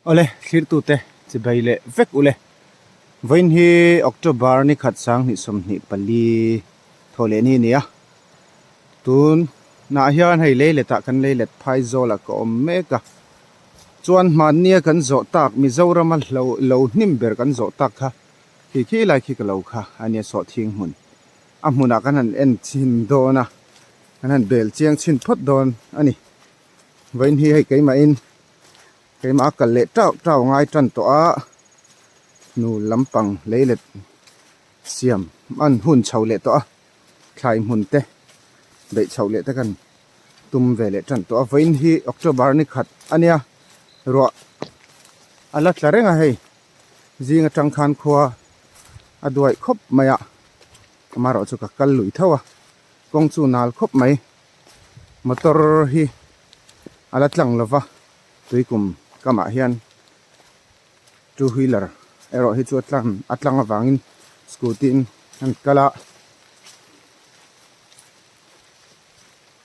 Awle, thlirtute chibai leh vek ule. Vawiin hi October ni khat 2024 thaw leh ni a ni a. Tunah hian hei leiletah kan leilet phai zawlah ka awm mek a. Chuan hmannia kan zawh tak Mizorama hlo lo hnim ber kan zawh tak kha khi khi lai khi ka lo kha a nia sawhthing hmun. A hmunah kan han en chhin dawn a, kan han bel chiang chhin phawt dawn a ni. Vawiin hi hei keimahin keimah a kal leh tauh tauh ngai tan tawh a, nu lampang leilet siam an hun chho leh tawh a, thlai hmun te beih chhoh leh te kan tum ve leh tan tawh a. Vawiin hi October ni khat a nia, ruah a la tla reng a hei zing atang khan khua a duaih khawp mai a, amaherawhchu ka kal lui tho a, kawng chu nal khawp mai. Motor hi a la tlang lova tuikum kamah hian two wheeler erawh hi chu a tlang a tlang avangin scooty in an kal a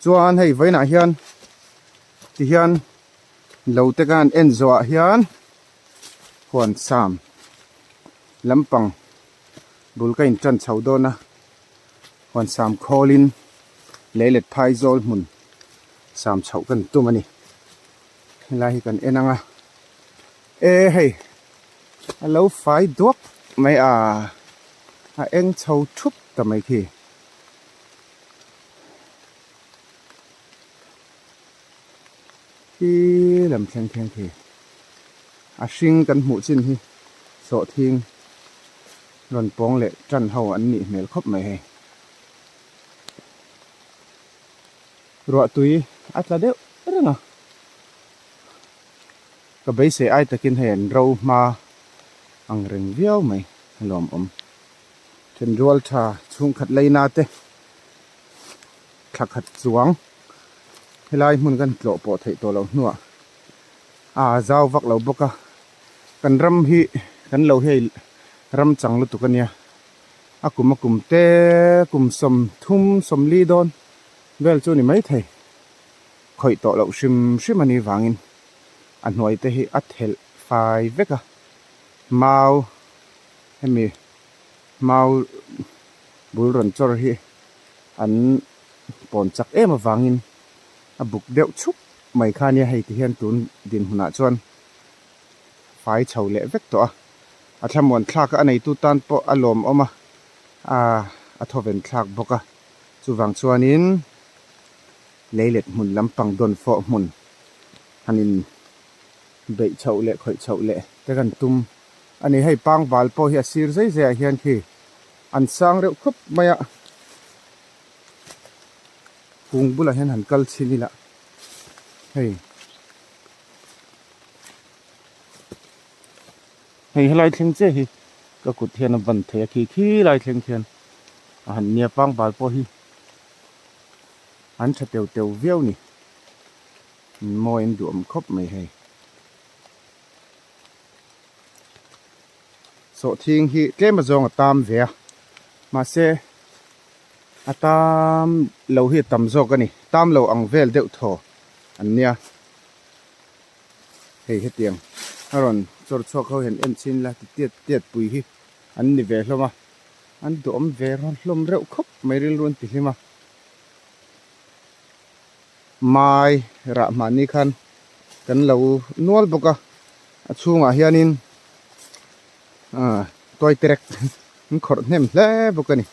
chuan hei vawiinah hian tihian lo te khan en zawhah hian huan sam lampang bul ka in tan chho dawn a. Huan sam khawlin leilet phai zawl hmun sam chhoh kan tum a ni. Helai hi kan en ang a, e hei a lo fai duak mai a, a eng chho thup ta mai khi. Khi lam thleng thleng khi a hring kan hmuh chin hi sawhthing rawn pawng leh tan ho an nih hmel khawp mai hei. Ruah tui a tla deuh reng a, ka beisei ai takin hei an ro hma ang reng viau mai a lawmawm. Thenrual tha chhungkhat leina te thla khat chuang helai hmun kan tlawh pawh theih tawh loh hnuah a zau vak lo bawk a, kan ram hi kan lo hei ram chang lutuk a nia, a kum a kum te kum 30 40 dawn vel chu a ni maithei, khawih tawh loh hrim hrim a nih vangin a hnuai te hi a thelh fai vek a, mau hemi mau bul rawn chawr hi an pawn chak em avangin a buk deuh chhup mai kha ania hei ti hian tun dinhmunah chuan fai chho leh vek tawh a, a thlamuan thlak a a neitu tan pawh a lawmawm a, a thawven thlak bawk a, chuvang chuanin leilet hmun lampang dawn fawh hmun han in beih chhoh leh khawih chhoh leh te kan tum a ni. Hei pangbal pawh hi a sir zai zai ah hian khi an sang reuh khawp mai a, kung bulah hian han kal chhin ila hei hei helai thleng chiah hi ka kut hian a ban thei a khi khi lai thleng khian a han nia pangbal pawh hi an tha teu teu viau ni mawi an duhawm khawp mai hei. Sawhthing hi tlem azawng a tam ve a, mahse a tam lo hi a tam zawk a ni, tam lo ang vel deuh thaw an nia. Hei hetiang a rawn chawr chhuak ho hian en chhin la ti tiat tiat pui hi an ni ve hlawm a, an duhawm ve hlawm reuh khawp mai rilru an ti hlim a. Mai rah mahni khan kan lo nual bawk a, a chhungah hianin toy track an khawrh hnem hle bawk a ni.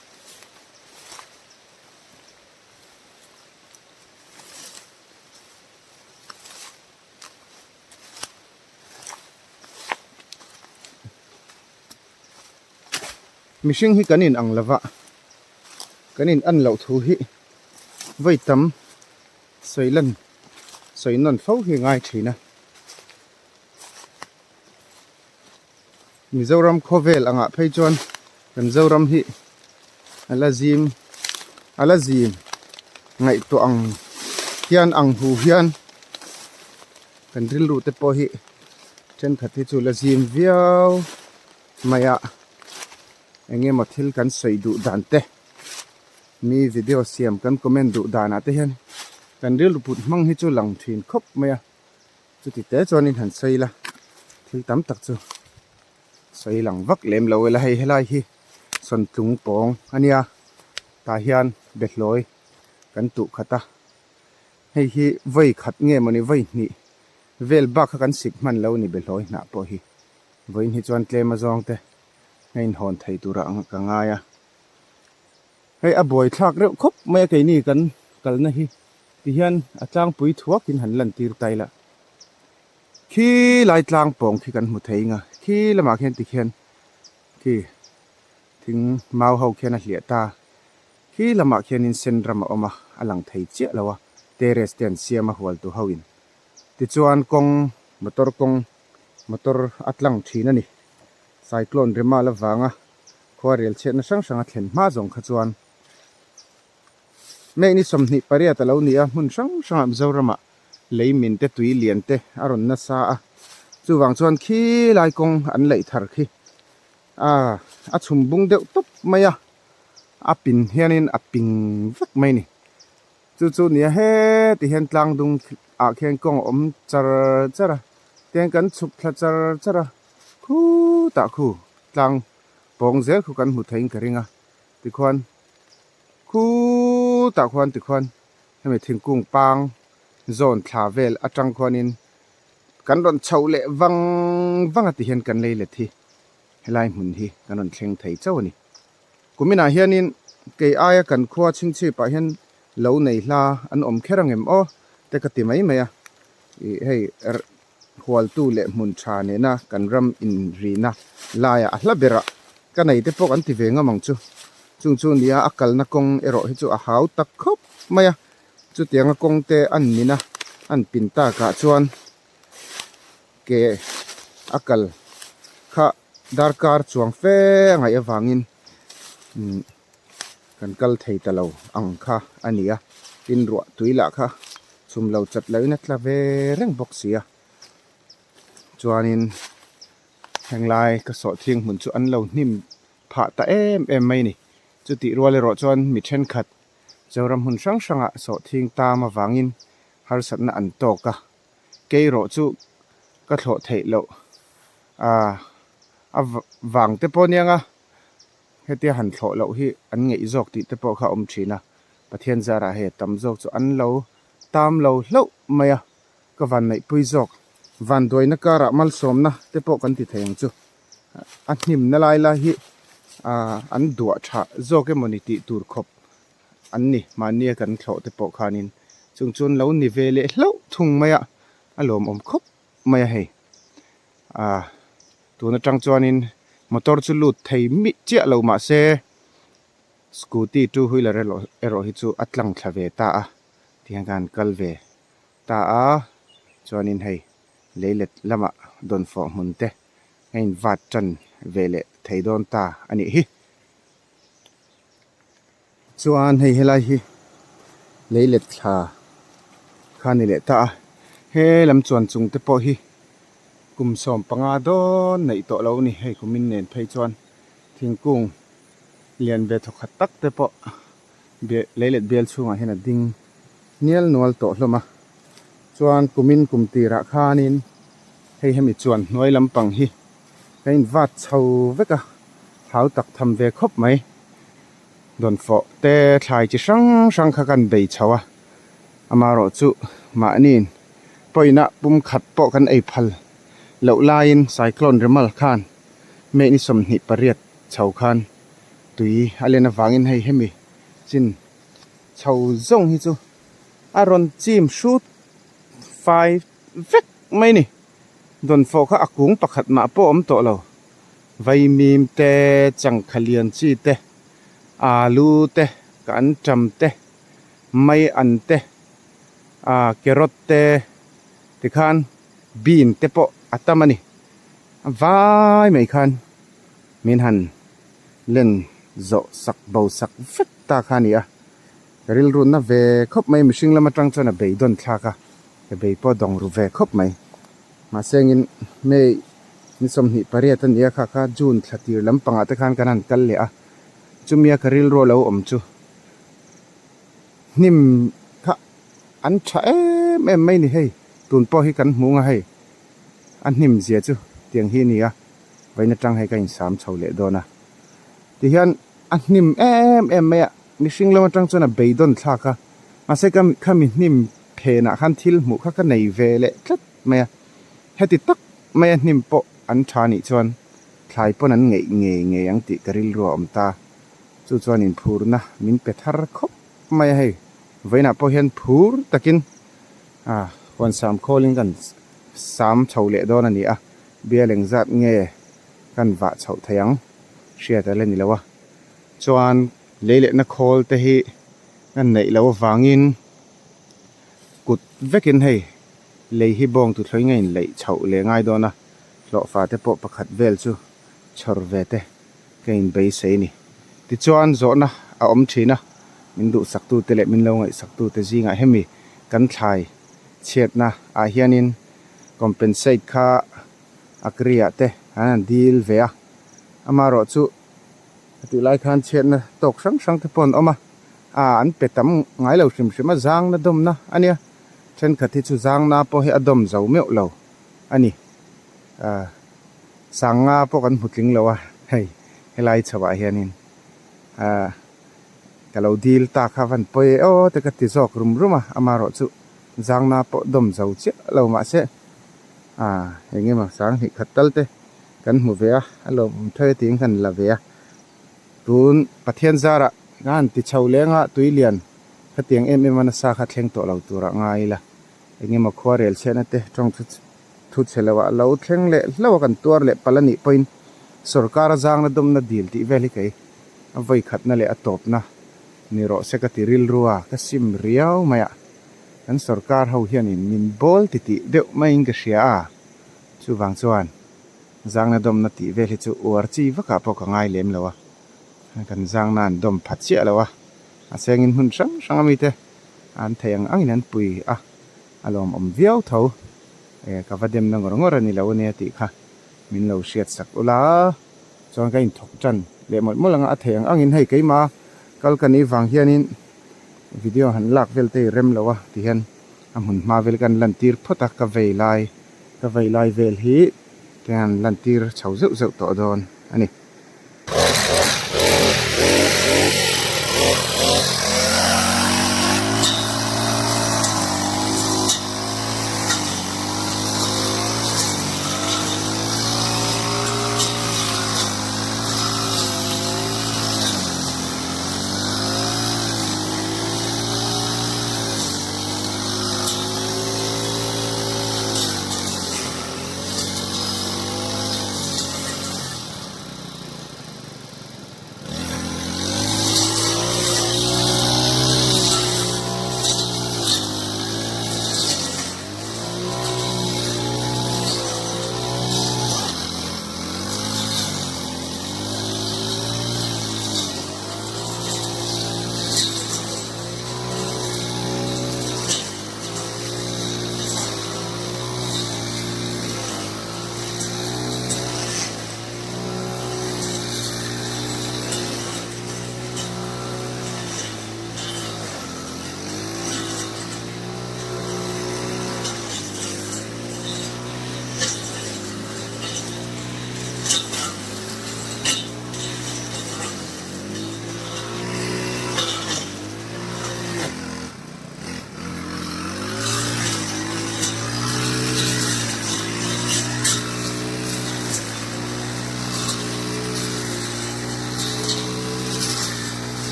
Mihring hi kan in ang lova, kan in an loh thu hi vawi tam sawi lan sawi nawn fo hi ngai thin a. Mizoram khawvel angah phei chuan kan Zoram hi a la zim a la zim ngaihtuah ang hian ang hu hian kan rilru te pawh hi thenkhat hi chu la zim viau mai a eng emaw thil kan sawi duh dan te mi video siam kan comment duh danah te hian kan rilru put hmang hi chu lang thin khawp mai a. Chuti te chuanin han sawi la, Thil tam tak chu sawi lang vak lem lo ila hei helai hi sawntlung pawng a nia tah hian behlawi kan tuh khat a hei hi vawi khat nge mawni vawi hnih vel bak kha kan sik hman lo a ni behlawi hnah pawh hi vawiin hi chuan tlem azawng te a inhawn thei turah ka ngai a hei a buaithlak reuh khawp mai a keini kan kalna hi tihian a tlangpui thuakin han lantir ta ila. Khi lai tlang pawng khi kan hmu thei eng a, khi lamah khian tikhian khi thing mau ho khian a hliah ta. Khi lamah khianin sen ram a awm a, a lang thei chiah lo a, terrace te an siam a hual tu ho in. Tichuan kawng, motor kawng, motor a tlang thin a ni. Cyclone Remal avanga khua rel chhiatna hrang hrang a thlen hma zawng kha chuan May ni 28 a lo ni a, hmun hrang hrangah Mizoramah lei min te tui lian te a rawn nasa a, chuvang chuan khi lai kawng an laih thar khi a a chhum bung deuh tawp mai a, a pin hianin a ping vek mai a ni. Chu chu nia heti hian tlang dung ah khian kawng a awm char char a, tiang kan chhuk thla char char a, khutah khu tlang pawng zel khu kan hmu theiin ka ring a, tikhuan khutah khuan tikhuan hemi thingkung pang zawn thla vel atang khuanin kan rawn chhoh leh vang vang a ti hian kan lei let hi helai hmun hi kan rawn thleng thei chauh a ni. Kuminah hianin kei aia kan khua chhingchhip ah hian lo nei hla an awm kher ang em aw te ka ti mai mai a, ih hei hualtu leh hmun tha nena kan ram inrina laiah a hla berah ka nei te pawh kan ti ve ngam ang chu. Chung chu nia a kalna kawng erawh hi chu a hau tak khawp mai a, chutianga kawng te an min a, an pin takah chuan ke a kal kha darkar chuang fe a ngaih avangin umm kan kal thei ta lo ang kha a ni a, tin ruah tui lah kha chhum lo chat loin a tla ve reng bawk si a, chuanin henglai ka sawhthing hmun chu an lo hnim phah ta em em mai a ni. Chutih rual erawh chuan mi thenkhat Zoram hmun hrang hrangah sawhthing tam avangin harsatna an tawk a, kei erawh chu ka thlawh theih loh a vang te pawh aniang a, hetia han thlawh loh hi an ngeih zawk tih te pawh kha a awm thin a, Pathian zarah hei a tam zawk chu an lo tam lo hlauh mai a, ka van neihpui zawk vanduaina karah malsawmna te pawh kan ti thei ang chu. A hnimna lai lai hi ah an duah tha zawk emawni tih tur khawp an ni mahnia kan thlawh te pawh khanin chung chuan lo ni ve leh hlauh thung mai a, a lawmawm khawp mai a hei. Ah tun atang chuanin motor chu lut thei mi chiah lo mahse scooty two wheeler erawh hi chu a tlang thla ve ta a tihian khan kal ve ta a chuanin hei leilet lamah dawnfawh hmun te a in vat tan ve leh thei dawn ta a nih hi. Chuan hei helai hi leilet thla kha a ni leh ta a, he lam chuan chung te pawh hi kum 15 dawn neih tawh lo a ni hei kumin nen phei chuan thingkung lian ve thawkhat tak te pawh leilet bial chhungah hian a ding nial nual tawh hlawm a, chuan kumin kum tirah khanin hei hemi chuan hnuai lampang hi ka in vat chho vek a, hau tak tham ve khawp mai. Dawnfawh te thlai chi hrang hrang kha kan bei chho a, amaherawh chu mahniin pawina pum khat pawh kan ei phal loh laiin cyclone Remal khan May ni 28 chho khan tui a len avangin hei hemi chin chho zawng hi chu a rawn chim hrut fai vek mai a ni. Dawnfawh kha a kung pakhat mah pawh a awm tawh lo. Vaimim te, changkha lian chi te, alu te, ka anṭam te, mai an te, ah carrot te tikhan bean te pawh a tam a ni. A vai mai khan min han len zawh sak bo sak vek ta kha a ni a. Ka rilrunna ve khawp mai mihring lam atang chuan a beidawn thlak a, ka bei pawh dawng ru ve khawp mai. Mahse engin May ni 28 a ni a kha kha June thla tir lampangah te khan kan han kal leh a, chumia ka rilru a lo awm chu hnim kha an tha em em mai ni hei, tun pawh hi kan hmu ang a hei a hnim zia chu. Tiang hi a ni a, vawiin atang hei ka insam chho leh dawn a. Tihian a hnim em em mai a, mihring lam atang chuan a beidawn thlak a, mahse ka khami hnim phenah khan thil hmuh kha ka nei ve leh tlat mai a. Heti tak maia hnim pawh an tha nih chuan thlai pawn an ngeih ngei ngei ang tih ka rilru a awm ta. Chu chuan inphurna min pe thar khawp mai a hei. Vawiinah pawh hian phur takin huan sam khawlin kan sam chho leh dawn a ni a, bial engzat nge kan vah chhoh thei ang hriat a la ni lo a. Chuan lei lehna khawl te hi kan neih loh avangin kut vekin hei lei hi bawng tuthlawih nge in leih chhoh leh ngai dawn a, hlawhfa te pawh pakhat vel chu chhawr ve te ka in beisei a ni. Tichuan zawhna a awm thin a, min duhsaktu te leh min lo ngaihsaktu te zingah hemi kan thlai chhiatna ah hianin compensate kha Agri ah te an han dil ve a, amaherawh chu a tih lai khan chhiatna tawk hrang hrang te pawh an awm a, ah an pe tam ngai lo hrim hrim a, zangna dawmna a nia. Thenkhat hi chu zangna pawh hi a dawm zo meuh lo a ni. Ahh sanga pawh kan hmu tling lo a hei helai chho ah hianin ahh ka lo dil ta kha van pawi e aw te ka ti zawk rum rum a amaherawh chu zangna pawh dawm zo chiah lo mahse ahh eng emaw sang hnih khat tal te kan hmu ve a a lawmawm thei a tiin kan la ve a. Tun Pathian zarah ka han ti chho leng a tui lian khatiang em em a nasa kha thleng tawh lo turah ngai ila eng emaw khua rel chhiatna te tawng thu thu chhe loh ah lo thleng leh hlauh a kan tuar leh palh a nih pawhin sorkar a zangna dawmna dil tih vel hi kei a vawi khatna leh a tawpna ni rawh se ka ti rilru a ka sim riau mai a kan sorkar ho hianin min bawl titih deuh maiin ka hria a chuvang chuan Zangna dawmna tih vel hi chu uar chi vakah pawh ka ngai lem lo a, kan zangna an dawm pha chiah lo a, a sengin hmun hrang hrang a mite an thei ang angin an pui a, a lawmawm viau tho. E, ka va demna ngawr ngawr a ni lo ania tih kha min lo hriat sak ula, chuan ka inthawk tan leh mawlh mawlh ang a, a thei ang angin hei keimah kal ka nih vang hianin video han lak vel te i rem lo a tihian a hmun hma vel kan lantir phawt a, ka vei lai ka vei lai vel hi. Te han lantir chho zeuh zeuh tawh dawn a ni.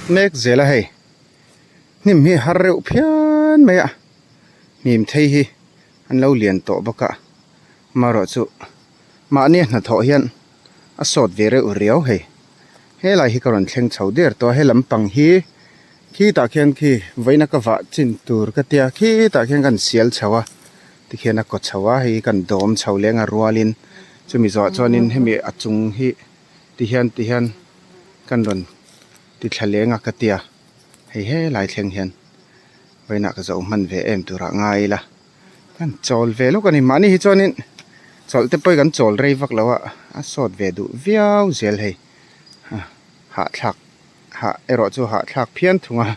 mek zel a hei hnim hi har reuh phian mai a hnim thei hi an lo lian tawh bawk a amaherawh chu mahni a hnathawh hian a sawt ve reuh riau hei helai hi ka rawn thleng chho der tawh a he lampang hi khitah khian khi vawiina ka vah chin tur ka tia khitah khian kan sial chho a tikhian a kaw chho a hei hi kan dawm chho leng a rualin chumi zawh chuanin hemi a chung hi tihian tihian kan rawn ti thla leng a ka tia hei helai thleng hian vawiinah ka zo hman ve em turah ngai ila. Kan chawl ve lawk a ni. Mahni hi chuanin chawlh te pawh hi kan chawl rei vak lo a, a sawt ve duh viau zel hei. Hahthlak hah erawh chu hahthlak phian thung a.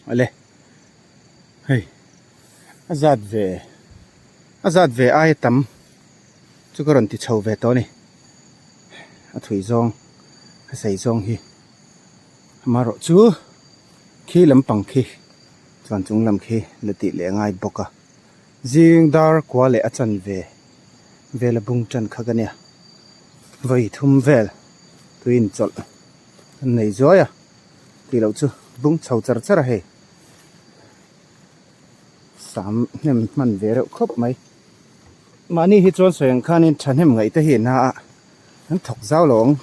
Awle hei a zat ve a zat ve aia tam chu ka rawn ti chho ve tawh a ni a thui zawng a sei zawng hi amaherawh chu khi lampang khi chuan chung lam khi la tih leh a ngai bawk a zing dar kua leh a chanve vel a bung tan kha ka nia vawi thum vel tui inchawlh an nei zuai a tih loh chu bung chho char char a hei sam hnem hman ve reuh khawp mai mahni hi chuan sawi ang khanin thahnem ngaih te hi na a an thawk zau lo ang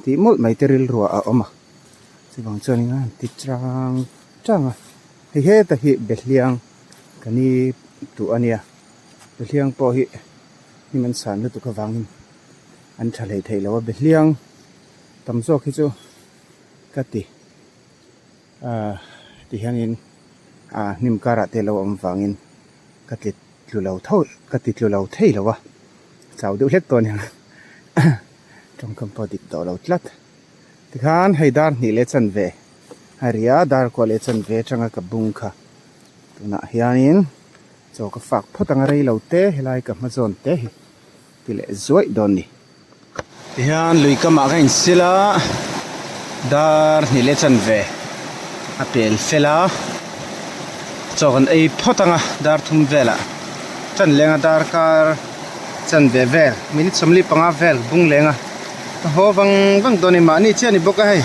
tih mawlh mai te rilruah a awm a chuvang chuan in an ti chang chang a hei heta hi behliang ka ni duh a nia behliang pawh hi hnim an san lutuk avangin an tha hlei theih lo a behliang tam zawk hi chu ka ti ah ti hianin ah hnim karah te lo awm vangin ka ti tlu lo tho ka ti tlu lo thei lo a chau deuh hlek tawh aniang tawngkam pawh dik tawh lo tlat tikhan hei dar hnih leh chanve a ri a dar kuah leh chanve atanga ka bung kha tunah hianin chaw ka fak phawt ang a rei lo te helai ka hma zawn te hi ti leh zuaih dawn ni. Tihian lui kamah ka insil a dar hnih leh chanve a pel fel a chaw kan ei phawt ang a dar thum velah chan leng a darkar chanve vel minute 45 vel bung leng a ka haw vang vang dawn a ni mahni chiah a ni bawk a hei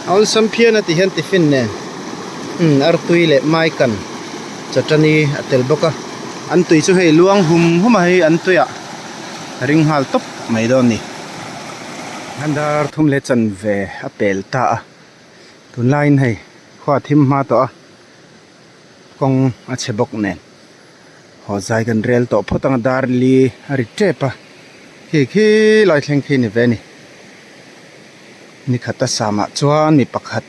a awlsam phian a tihian tiffin nen umm artui leh maikan chawṭani a tel bawk a an tui chu hei luang hum hum a hei an tuiah. A ring nghal tawp mai dawn a ni. An dar thum leh chanve a pel ta a, tunlaiin hei khua thim hma tawh a, kawng a chhe bawk nen haw zai kan rel tawh phawt ang a dar li a ri tep a, khi khi lai thleng khi ni ve a ni. Nikhat a samah chuan mi pakhat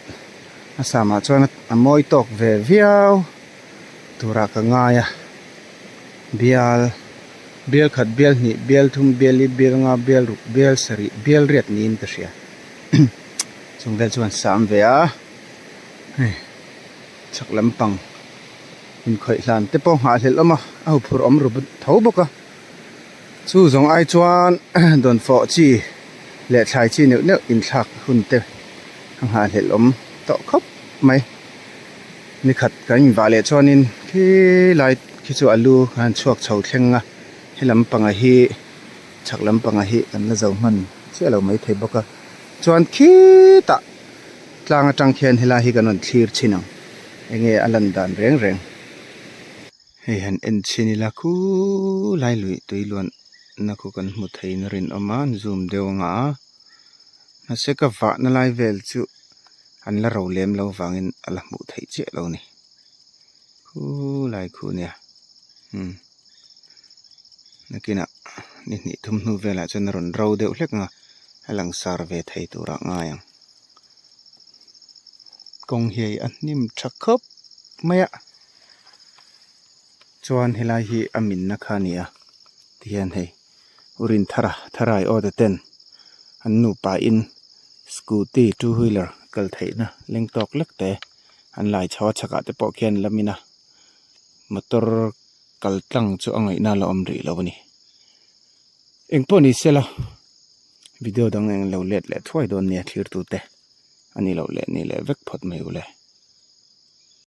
a samah chuan a mawi tawk ve viau turah ka ngai a, bial. Bial khat, bial hnih, bial thum, bial li, bial nga, bial ruk, bial sarih, bial riat niin ka hria. Chung vel chuan sam ve a, hei chhak lampang inkhawih hlan te pawh nghahhlelh awm a, a huphurh awm ru tho bawk a. Chu zawng ai chuan dawnfawh chi leh thlai chi neuh neuh inthlak hun te a nghahhlelh awm tawh khawp mai. Nikhat kan invah leh chuanin khi lai khi chu alu kan han chhuak chho thleng a he lampanga hi chhak lampanga hi kan la zo hman chiah lo maithei bawk a chuan khitah tlang atang khian helai hi kan rawn thlir chhin ang enge a lan dan reng reng hei han en chhin ila khulai lui tui luan na khu kan hmu theiin a rinawm a an zoom deuh anga mahse ka vahna lai vel chu. An la ro lem lo vangin a la hmuh theih chiah lo ni. Khulai khu nia umm nakinah ni hnih thum hnu velah chuan a rawn ro deuh hlek ang a, a lang sar ve thei turah ngai ang. Kawng hi a hnim tha khawp mai a, chuan helai hi a minna kha a ni a tihian hei Urinthara Tharai aw te ten an nupa in. Scooty two wheeler kal theihna leng tawk lek te an lai chho a chhakah te pawh khian lam in a motor kal tlang chu a ngaihna la awm rih lo a ni engpawh ni sela video dang eng lo let leh thuai dawn nia thlir tute a ni loh leh ni leh vek phawt mai ule.